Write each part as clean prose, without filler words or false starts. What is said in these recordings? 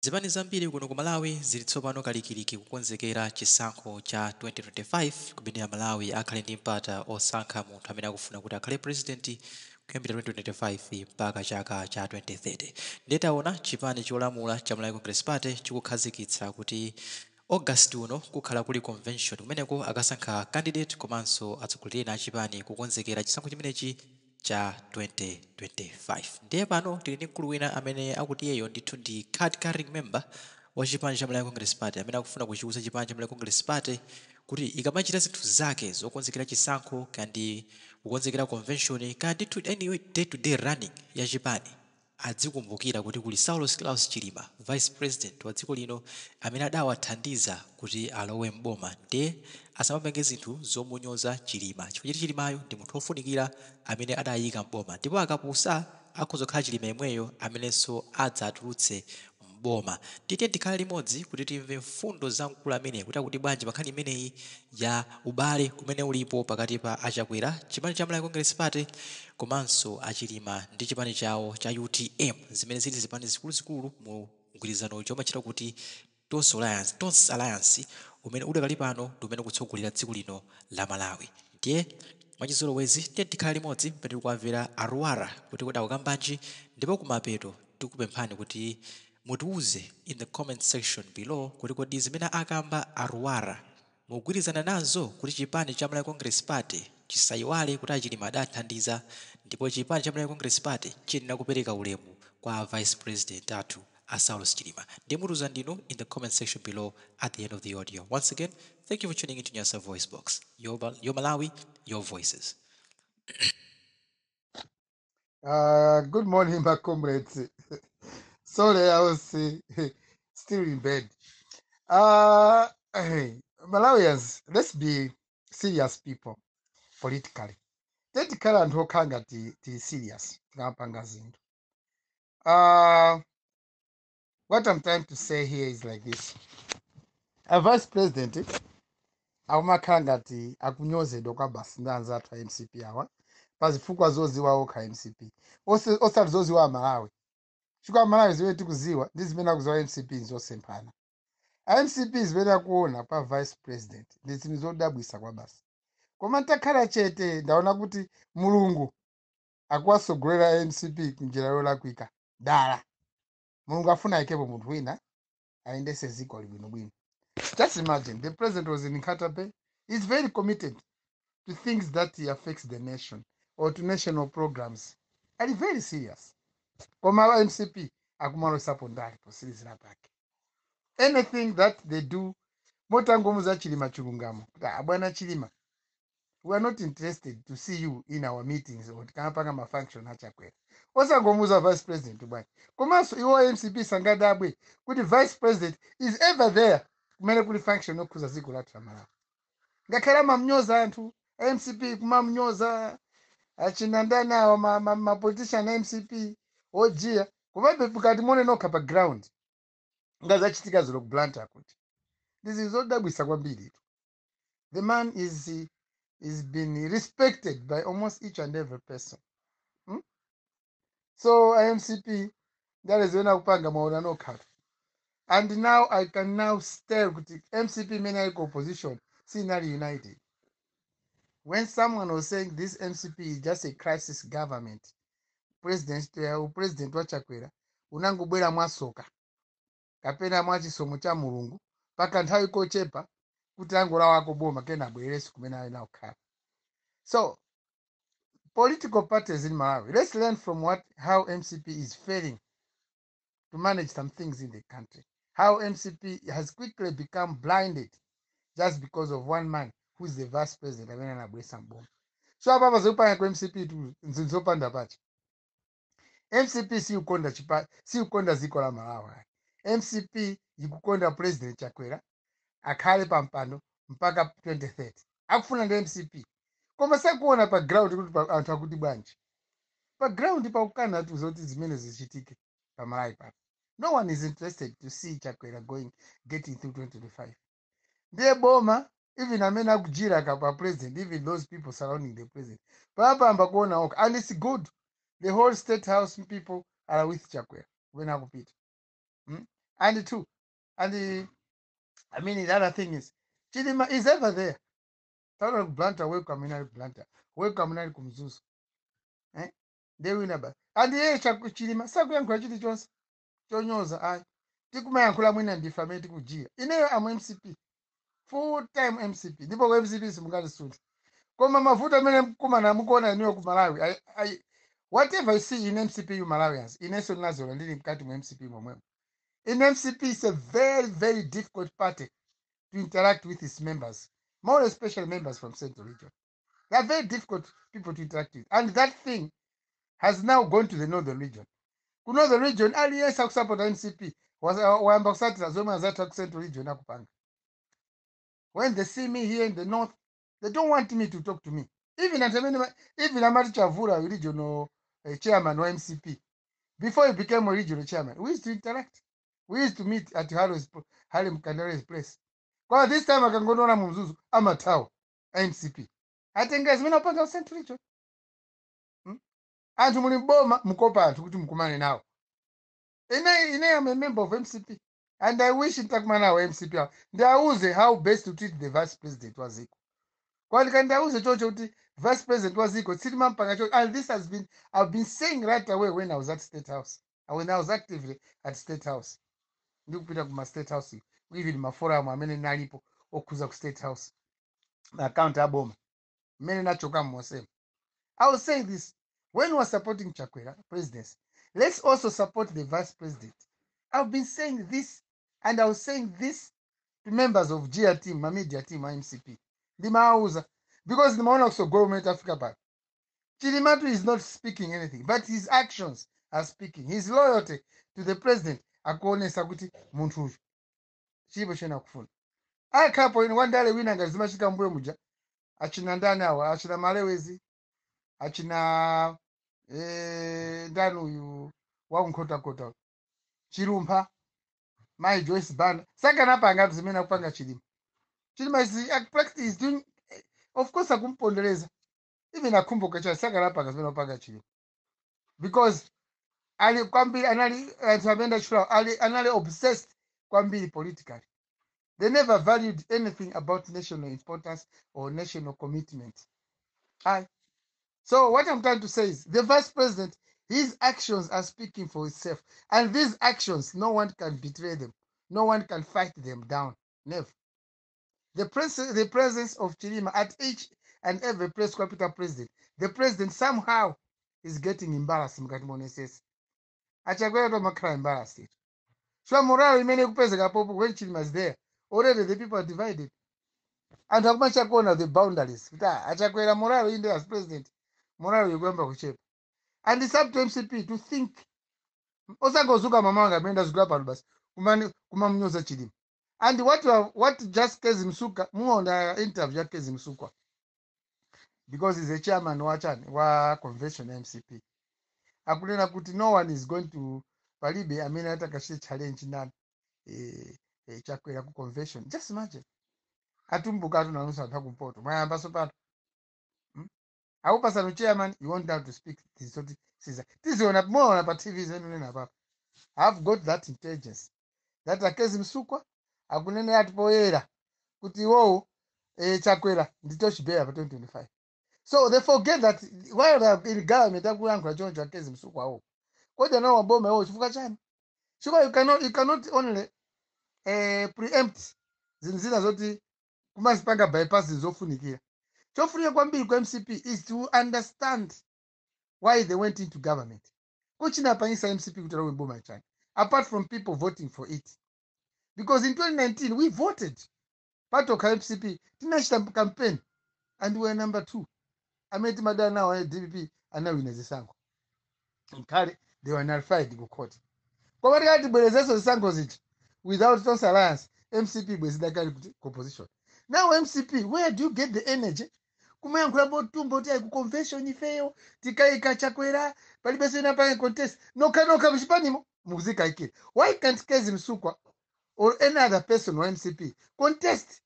Zipani zambiri kuno ku Malawi zili tsopano kalikiliki kukonzekera chisankho cha 2025, kumene Amalawi akhale ndi mpata osankha munthu amene akufuna kuti akhale president kuyambira 2025 mpaka chaka cha 2030. Ndiye taona chipani cholamula cha Malawi Congress Party chikukhazikitsa kuti August uno kukhala kuli convention, kumeneko akasankha candidate komanso atsogoleri ena achipani kukonzekera chisankho chimenechi cha 2025. Ndiye pano tili ndi mkulu wina amene akuti iyeyo ndithu ndi card carrying member wa chipani cha Malawi Congress Party, amene akufuna kuchiuza chipani cha Malawi Congress Party kuti ikamachita zinthu zake zokonzekera chisankho, kandi kukonzekera convention, kandi ndithu anyway day to day running ya chipani, adzikumbukira kuti kuli Saulos Klaus Chilima, vice president wa dziko lino, amene adawathandiza kuti alowe mboma. Ndiye asamapange zinthu zomunyoza Chilima, chifukwa choti Chilimayo ndi munthu wofunikira amene adayika mboma, ndipo akapusa akhoza kukhala Chilima yemweyo amenenso adzatulutse mboma. Titiye tikhale limodzi kuti timve mfundo za mkulu amene kuti akuti bwanji pa nkhani imeneyi ya ubale umene ulipo pakati pa Achakwera, chipani cha Malawi Congress Party, komanso Achilima ndi chipani chawo cha UTM, zimene zili zipani zikuluzikulu mu mgwirizano chomachita kuti Tonse Alliance, Tonse Alliance, umene udakali pano ndi umene ukutsogolera dziko lino la Malawi. Ndiye mwachizolowezi tiye tikhale limodzi pamene tikuwamvera Aruwara kuti kodi akukambanji, ndipo kumapeto tikupemphani kuti mutiuze in the comment section below kuti kodi zimene akamba Aruwara mugwirizana nazo, kuti chipani cha Malawi Congress Party chisayiwale kuti Achilima adathandiza, ndipo chipani cha Malawi Congress Party chiyenera kupereka ulemu kwa vice president athu a Saulos Chilima. Ndiye mutiuza ndinu in the comment section below at the end of the audio. Once again, thank you for tuning into Nyasa Voice Box, your Malawi, your voices. Good morning, my comrades. Sorry, I was still in bed. Hey, Malawians, let's be serious people politically. Tetikhala anthu okhala ngati ti serious tikamapanga zinthu. What I'm trying to say here is like this. A vice president akumakhala ngati akunyozedwa kwa basi ndi anzathu a MCP awa pa zifukwa zoziwa okha MCP, osati zoziwa Amalawi, chifukwa Amalawi zimene tikuziwa ndi zimene akuziwa MCP nzosemphana. A MCP zimene akuona pa vice president ndi zinthu zodabwisa kwa basi, koma ntakhala chete ndaona kuti Mulungu akuwasogolera MCP kunjira yolakwika dala. Mulungu afuna ayikepo munthu wina ayendese dziko libwinobwino. Just imagine, the president was in Nkhata Bay. He's very committed to things that he affects the nation or to national programs. Ali very serious, koma MCP akumalosapo ndale posirizira pake. Anything that they do, motangomuza Chilima chilungamo kuti, "Ah, bwana Chilima, we are not interested to see you in our meetings or tikamapanga mafunction aChakwera." Osangomuza vice president bwana? Komanso iwo MCP sangadabwe kuti vice president is ever there kumene kuli function yokhuza dziko lathu la Malawi, ngakhale amamnyoza anthu MCP, kumamnyoza achinandani awo ma politician a MCP ojiya, komabe mukati muone nokha pa ground ngazachitika zilo ku Blantyre kuti ndi zodabwisa kwambiri. The man is been respected by almost each and every person, So iMCP ndale ziwena kupanga maona nokha. And now I can now tell kuti MCP imene ali ku opposition sinali united. When someone was saying this MCP is just a crisis government, president waChakwera unangobwera mwasoka kapena mwachisomo cha Mulungu pakanthawi kochepa kuti angolawako boma kena abwererenso kumene ali nawo kukhala. So political parties in Malawi, let's learn from what how MCP is failing to manage some things in the country, how MCP has quickly become blinded just because of one man who is the vice president amene anabweretsa mboma. So apapa zikupanga ku MCP tu nzinthu zopanda pacha. MCP sikukonda chipa, sikukonda dziko la Malawi ayi. MCP ikukonda President Chakwera akhale pampando mpaka 2030, akufuna ndi MCP, koma sakuona pa ground kuti anthu akuti bwanji pa ground pakukana tu zoti zimene zichitike pa Malawi pano. No one is interested to see Chakwera going getting through 2025. Ndiye boma, even amene akujira pa president, even those people surrounding the president, papamba kuona okha. And it's good, the whole State House people are with Chakwera kumene akupita. And two, and the, I mean, the other thing is Chilima is ever there. Taona ku Blantyre, welcome inali ku Blantyre, welcome inali ku Mzuzu, eh? Ndiye wina basi. And iye Chilima sakuyankhula chilichonse chonyoza, ayi. Tikumayankhula mwina ndife amene tikujiya. Ineyo am MCP, full time MCP, ndipo ku MCP simungatisunthe. Koma mavuto amene mkumana mukuona inuyo ku Malawi, whatever you see in MCP, you Malawians, inenso ndinazola ndili mkati mu MCP momwemo. In MCP is a very, very difficult party to interact with its members, more especially members from Central Region. They are very difficult people to interact with, and that thing has now gone to the Northern Region. Ku Northern Region aliyense akusapota MCP wayamba kusatira zomwe anzathu aku Central Region akupanga. When they see me here in the north, they don't want me to talk to me. Even anthu amene even amati Chavura, regional chairman wa MCP, before he became a regional chairman, we used to interact, we used to meet at Harry Mkandare's place. Kwa this time akangoona mu Mzuzu amathawa. MCP atenga zimene apanga ku Central Region, Anthu muli mboma, mukopa anthu kuti mukumane nawo. Ine am a member of MCP and I wish nitakumana nawo MCP awo, ndiauze how best to treat the vice president wa ziko. Kwani kandauze chocho kuti vice president wa ziko sitimampanga chocho. And this has been, I've been saying right away when I was at State House, when I was actively at State House, ndikupita kuma State House, even maforum amene nalipo okhuza ku State House, account aboma mmene nachoka mmosema, I will say this: when we are supporting Chakwera presidency, let's also support the vice president. I've been saying this, and I was saying this to members of GR team, my media team, MCP. Ndimawauza because ndimaona kusogolo kumene tafika pano. Chilimatu is not speaking anything, but his actions are speaking. His loyalty to the president akuonesa kuti munthu uyu chilipo chena kufuna. Akhapo ine wandale wina ngati zimachita mbuyo muja, achina ndani awa, achina Malewezi, achina ndani uyu wakunkhotakota, Chilumpha, mai Joyce Banda, sakanapanga zimene akupanga Chilima. Chilima is practically is doing, of course akumpondereza. Even akhumbuka cha sakanapanga zimene akupanga Chilima because ali kwambiri anali anthu amene ndachula ali anali obsessed kwambiri politically. They never valued anything about national importance or national commitment. Aye. So what I'm trying to say is the vice president, his actions are speaking for itself. And these actions, no one can betray them. No one can fight them down. Never. The presence of Chilima at each and every place capital president, the president somehow is getting embarrassed. Mukati monesesa. Achakwera tomakhala embarrassed. So morale imene ikupezeka popo when Chilima is there, already the people are divided. Anthu akumachakuona the boundaries. Kuti achakwera morale inde as president, morale ikuyamba kuchepa. And it's up to MCP to think. Osangozuka mama wanga amene ndazukira pano basi kumamunyoza Chilima. And what you have, what just Kezi Msuka, muona interview ya Kezi Msukwa, because he's a chairman wa chani wa convention MCP, akunena kuti no one is going to, palibe amene atakachite challenge ndani, Chakwera ku convention. Just imagine, atumbuka atunanusa anthu akumpoto mwayambaso pano, Akupasani chairman, you want now to speak tizoti siza tiziona muona pa TV zenu nena papa. I've got that intelligence that akezi Msukwa akunena ati poyera kuti iwowo Chakwera ndi torchbearer pa 2025. So they forget that while they are in government akuyankhula choncho akezi Msukwa awo kodi anawo waboma iwo chifukwa chani? Chifukwa you cannot only preempt zinthu zina zoti kumazipanga bypass zofunikira. Chofunika kwambiri ku MCP is to understand why they went into government. Kuchinapangisa MCP kuti alowe boma chani, apart from people voting for it? Because in 2019 we voted part of MCP, tinachita campaign and we were number two. Amene timadana nawo a DPP anawina zisankho, nkhale they were nullified ku court. Koma tikati tibwerezenso zisankho zija without Tonse Alliance, MCP bwezidakali kuti opposition. Now MCP, where do you get the energy kumayankhula botumbo kuti ayi ku convention ifeyo tikayika Chakwera, palibenso ina pange contest? Nokha nokha muchipanimo mukuzikayikira. Why can't Kezi Msukwa or any other person wa MCP contest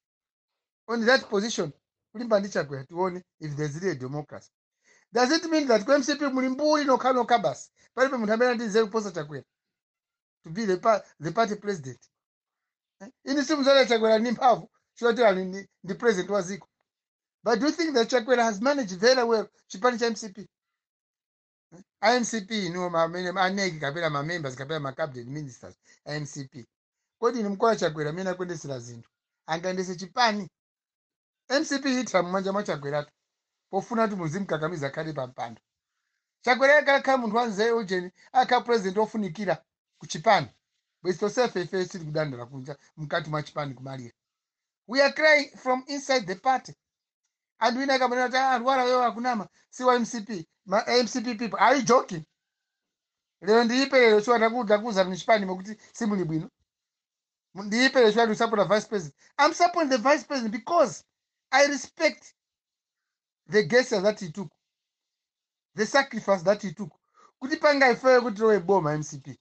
on that position kulimba ndi Chakwera, tione if there's really a democracy? Does it mean that ku MCP muli mbuli nokha nokha basi, palibe munthu amene andize kuposa Chakwera? to be the party president. Eh? Ini simuzala Chakwera ndi mphamvu choti ali ndi president wa ziko, but do you think that Chakwera has managed very well chipani cha MCP? IMCP niwo amene a NEC kapena ma members kapena ma cabinet ministers IMCP, kodi ni mkola Chakwera amene akuyendesera zinthu angayendese chipani? MCP itha mmanja mwa Chakweratu pofuna kuti muzimkakamiza akhale pa mpando. Chakwera akakhala munthu wanzeru ujeni, akhala president ofunikira ku chipani, bwezi tonsefe ife sili kudandala kunja, mkati mwa chipani kumalira. We are crying from inside the party. And wina akamanena kuti, "Ah, Lwara wewe akunama, si wa MCP." Ma MCP people, are you joking? Lero ndiipe lero chiwa ndakuza mchipani mokuti simuli bwino. Ndiipe lero chiwa ndikusupport vice president. I'm supporting the vice president because I respect the gesture that he took, the sacrifice that he took kuti panga ifeyo kuti tilowe boma MCP.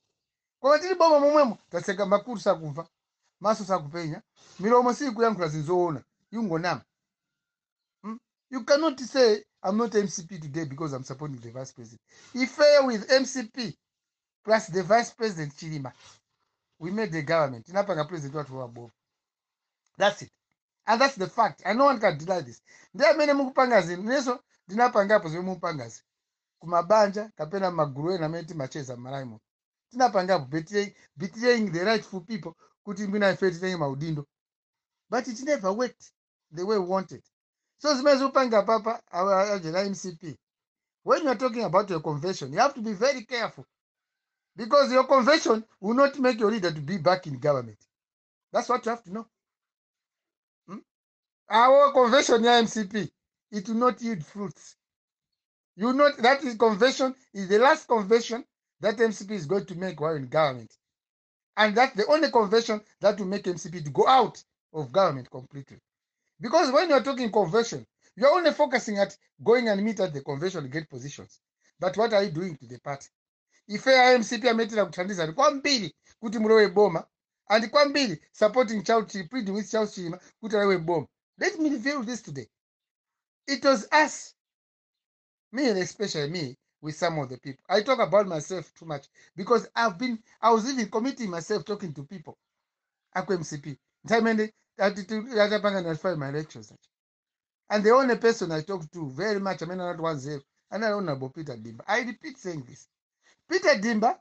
Koma tili boma momwemo tatseka makutu, sakumva, maso sakupenya, milomo sikuyankhula zinzoona, yungonama. You cannot say I'm not MCP today because I'm supporting the vice president. Ifeyo with MCP plus the vice president Chilima, we made the government. Tinapanga president wathu wa boma. That's it, and that's the fact, and no one can deny this. Ndi amene mukupanga zinthu, nenso ndinapangapo zomwe mukupangazi kumabanja kapena magulu ena amene timacheza m'Malawi muno. Tinapangapo betraying the rightful people kuti mwina ife titenge maudindo, but it never worked the way we wanted. So zimene zikupanga papa ajena MCP, when you are talking about your convention, you have to be very careful because your convention will not make your leader to be back in government. That's what you have to know. Our convention ya MCP, it will not yield fruits. You know that is convention is the last convention that MCP is going to make while in government, and that's the only convention that will make MCP to go out of government completely. Because when you're talking convention, you're only focusing at going and meet at the convention to get positions, but what are you doing to the party? Ife a MCP ametera kuthandizani kwambiri kuti mulowe boma, and kwambiri supporting Charles, pleading with Charles Chilima kuti alowe boma. Let me reveal this today. It was us, me and especially me with some of the people. I talk about myself too much because I was even committing myself talking to people aku MCP nthawi imene atapanga notify my lectures, and the only person I talked to very much amene anati wanzeru anali Honorable Peter Dimba. I repeat saying this, Peter Dimba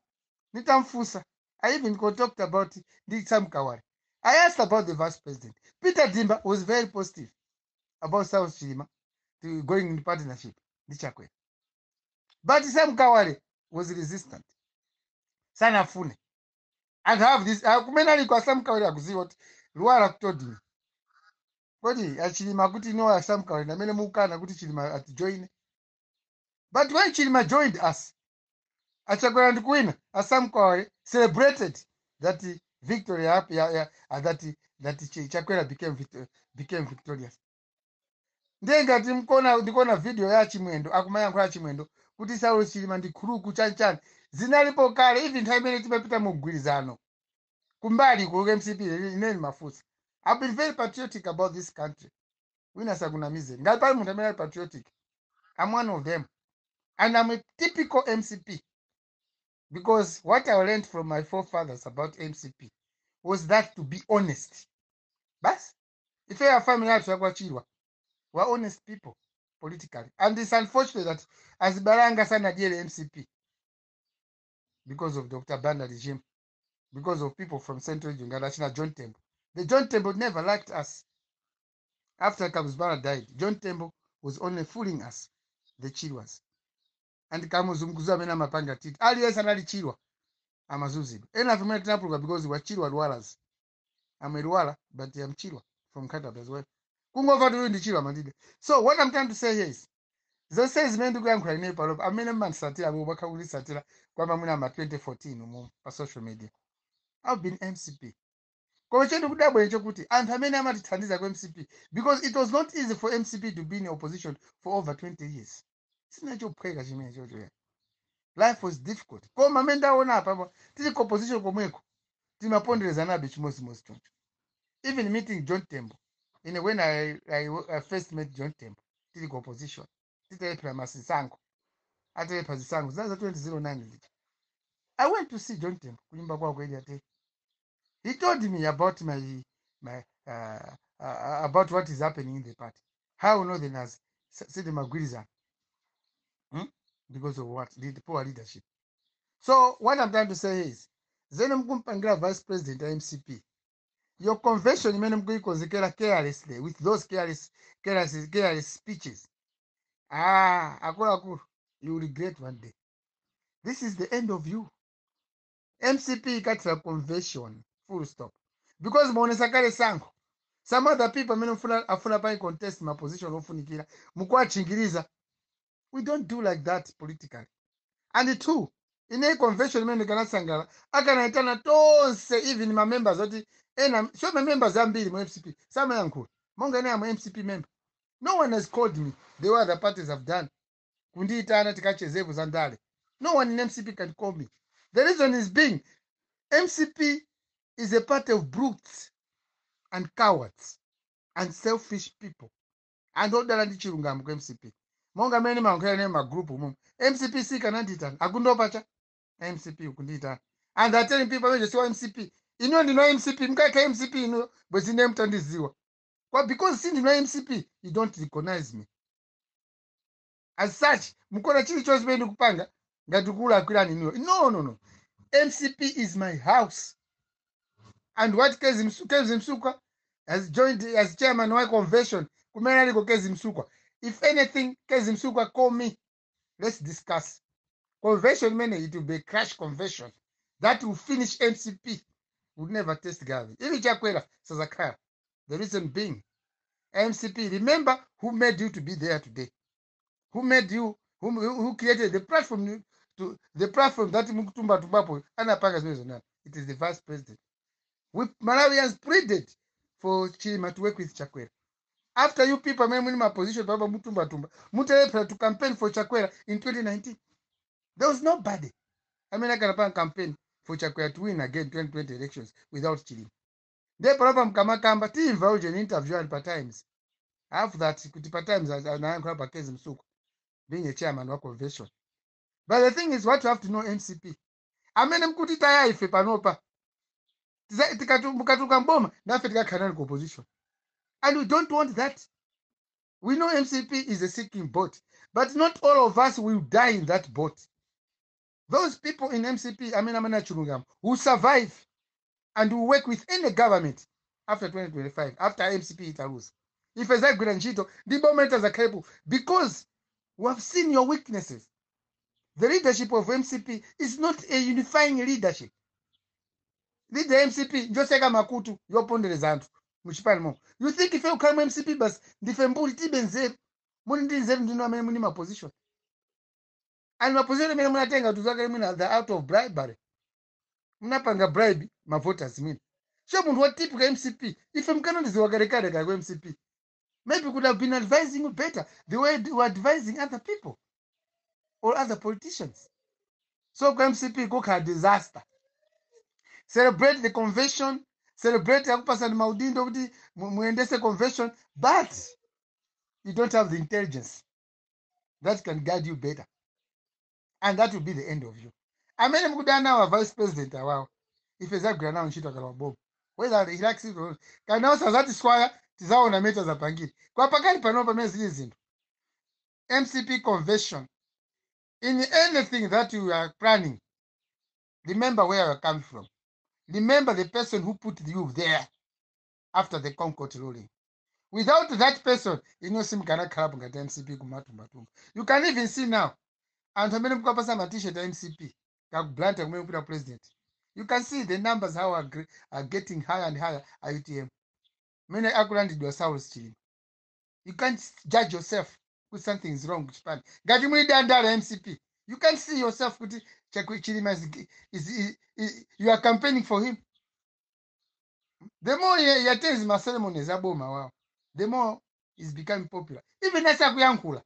nitamfusa. I even talked about ndi Sam Kawari. I asked about the vice president. Peter Dimba was very positive about South Chilima to going in partnership ndi Chakwera, but Sam Kawari was resistant, sanafune. And have this kumene ali kwa Sam Kawari akuziwa kuti Lwara told me kodi aChilima kuti no, Sam Kawari amene mukana kuti Chilima atijoine. But when Chilima joined us, aChakwera ndikuwina, aSam Kawari celebrated that victory ya, that Chakwera became victorious. Ndiye ngati mkona ndikuona video ya Chimwendo akumayankhula Chimwendo kuti Saulo Chilima ndi crook chanichani, zinalipo kale. Even nthawi imene timapita mu mgwirizano kumbali ku MCP, ineni mafusa. I've been very patriotic about this country. Wina sakunamizeni, ngati pali munthu amene ali patriotic, I'm one of them, and I'm a typical MCP because what I learned from my forefathers about MCP was that to be honest. Basi, ife ya family yathu yakwachirwa, we're honest people politically, and it's unfortunate that azibalanga sanadyere MCP because of Dr. Banda regime, because of people from Central Region ngati achina John Tembo. The John Tembo never liked us. After Kamuzu Banda died, John Tembo was only fooling us, the Chirwas, and Kamuzu mkuzu amene amapanga titi aliyense anali Chirwa amazuzidwa. Ena afe mene tinapuluka because we Chirwa Lwaras. I'm a Lwara, but I'm Chirwa from Katabe as well. Kungomva kuti uyu ndi Chirwa mandide. So what I'm trying to say here is zonse zimene ndikuyankhula ine palopa, amene mmandisatira amene mwakhakulisatira kwa mamwina ma 2014 umu pa social media, I've been MCP. Koma chedu kudabwa chokuti anthu amene amatithandiza ku MCP, because it was not easy for MCP to be in opposition for over 20 years. Sinachophweka chimene chocho. Life was difficult. Koma amene ndaona apa tili ku opposition komweko timaponderezanabe chimodzimodzi choncho. Even meeting John Tembo in when I first met John Tembo tili ku opposition, titayephera masisankho, atayephera zisankho zinali za 2009 zija. I went to see John Tembo kunyumba kwako area 10. He told me about my my about what is happening in the party, how northerners sitimagwirizana, Because of what? The poor leadership. So what I'm trying to say is, zene mukumpangira vice president ya MCP, your convention imene mukuikonzekera carelessly with those careless speeches, ah, akuluakulu, you will regret one day. This is the end of you. MCP ikathira convention, full stop, because maonesa kale sankho. Some other people amene afuna pa contest ma position ofunikira, mukuwatchingiriza. We don't do like that politically. And two, ine convention imene ndikanasangala akanaitana tonse, even ma members oti ena so ma members ambiri mu MCP samayankhula. Monga ine am MCP member, no one has called me the way other parties have done, kundiitana tikachezepo za ndale. No one in MCP can call me. The reason is being, MCP is a party of brutes and cowards and selfish people. Anthu odala ndi chilungamo ku MCP, monga mmene mayankhula ne magroup mumu, MCP sikananditana. Akundopacha MCP kundiitana, and they're telling people amene siwa MCP. Inuyo ndino MCP, mkakha MCP inuyo bwezi ndiye mutandiziwa kwa, because sindino MCP, you don't recognize me as such. Mukona chilichonse chimene ndikupanga ngati kulakwirani inuyo. No, no, no. MCP is my house. And what Kezzie Msukwa has joined as chairman wa convention, kumene aliko Kezzie Msukwa, if anything, Kezzie Msukwa, call me, let's discuss convention imene. It will be a crash convention that will finish MCP, will never taste gravy. Ili Chakwera sazakhala. The reason being, MCP, remember who made you to be there today, who made you, who created the platform to the platform that mukutumba tumbapo. Anapanga zimene zonani? It is the vice president. We Malawians pleaded for Chilima to work with Chakwera. After you people amene muli ma position papa mutumba tumba, mutalephera to campaign for Chakwera in 2019, there was nobody amene akanapanga campaign for Chakwera to win again 2020 elections without Chilima. Ndiye panopa mkamakamba timva uje ni interview ali pa Times. Half that kuti pa Times anayankhula pa Kezzie Msukwa being a chairman wa convention. But the thing is, what you have to know, MCP amene mkuti taya ife panopa, mukatuluka mboma nafe tikakhala nali ku opposition, and we don't want that. We know MCP is a sinking boat, but not all of us will die in that boat. Those people in MCP amene achilungamo will survive and will work with any government after 2025, after MCP italuza. Ife zagwira ntchito ndi boma itazakhalepo, because we have seen your weaknesses. The leadership of MCP is not a unifying leadership. Leader MCP njoseka makutu, yopondereza anthu muchipani mo. You think ife kukhala mu MCP basi ndife mbuli, tibe nzeru? Muli ndi nzeru ndinu amene muli ma position, and ma position amene munatenga tuzakale mwina the out of bribery. Munapanga bribe ma voters mwina. So munthu wa typical MCP, ife mkanondiziwa kalekale kale ku MCP, maybe could have been advising you better the way we were advising other people or other politicians. So ku MCP kukhala disaster. Celebrate the convention, celebrate akupasani maudindo kuti muyendese convention, but you don't have the intelligence that can guide you better, and that will be the end of you. Amene mukudana nawo vice president awawo, ife zagwira nawo ntchito akalowa boma, whether he likes it or not. Kana osazatiswaya, tizaona meta zapangire kwa pakali pano pamene zili zinthu. MCP convention, in anything that you are planning, remember where you are coming from. Remember the person who put you there after the ConCourt ruling. Without that person, ino simukanakhalapo ngati MCP kumatumbatumba. You can even see now anthu amene mukapasa ma T-shirt a MCP kakublanta kumene kupita president, you can see the numbers how are getting higher and higher a UTM mene akulandidwa Saulos Chilima. You can't judge yourself kuti something is wrong kuchipani. Ngati muli dandala MCP, you can see yourself kuti Chilima is, you are campaigning for him. The more he attends ma ceremonies aboma wawo, the more is becoming popular, even asakuyankhula.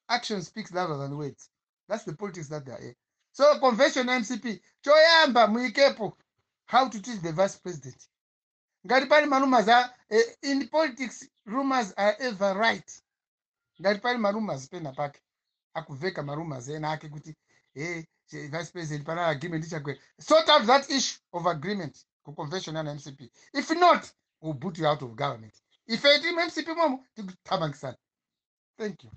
Action speaks louder than words. That's the politics that they are in. So convention MCP, choyamba muikepo how to teach the vice president. Ngati pali ma rumors in politics, rumors are ever right. Ngati pali ma rumors pena pake akuveka ma rumors ena ake kuti Vice President panali agreement Chakwera. Sort out that issue of agreement ku convention ya MCP. If not, we'll put you out of government. Ife tili MCP momo tikuthamangisana. Thank you.